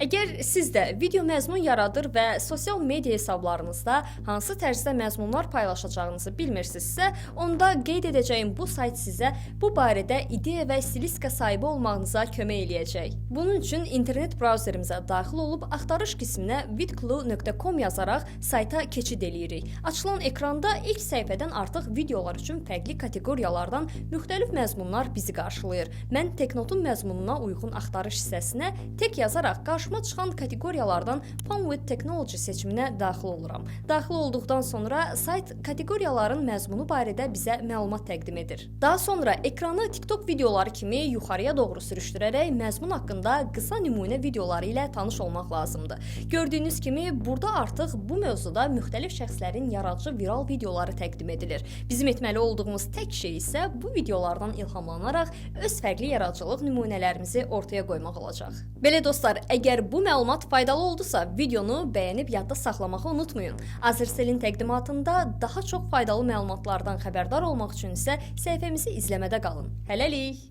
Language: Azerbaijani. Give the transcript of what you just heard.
Əgər siz də video məzmun yaradır və sosial media hesablarınızda hansı tərzdə məzmunlar paylaşacağınızı bilmirsinizsə, onda qeyd edəcəyim bu sayt sizə bu barədə ideya və stilistika sahibi olmağınıza kömək eləyəcək. Bunun üçün internet brauzerimizə daxil olub axtarış qisminə vidclue.com yazaraq sayta keçid eləyirik. Açılan ekranda ilk səhifədən artıq videolar üçün fərqli kateqoriyalardan müxtəlif məzmunlar bizi qarşılayır. Mən Teknotun məzmununa uyğun axtarış hissəsinə "tech" yazaraq qarşıma çıxan kateqoriyalardan Fun with Technology seçiminə daxil oluram. Daxil olduqdan sonra sayt kateqoriyaların məzmunu barədə bizə məlumat təqdim edir. Daha sonra ekranı TikTok videoları kimi yuxarıya doğru sürüşdürərək məzmun haqqında qısa nümunə videoları ilə tanış olmaq lazımdır. Gördüyünüz kimi, burada artıq bu mövzuda müxtəlif şəxslərin yaradıcı viral videoları təqdim edilir. Bizim etməli olduğumuz tək şey isə bu videolardan ilhamlanaraq öz fərqli yaradıcılıq nümunələrimizi ortaya qoymaq olacaq. Belə dostlar, əgər bu məlumat faydalı oldusa, videonu bəyənib yadda saxlamağı unutmayın. Azercellin təqdimatında daha çox faydalı məlumatlardan xəbərdar olmaq üçün isə səhifəmizi izləmədə qalın. Hələlik.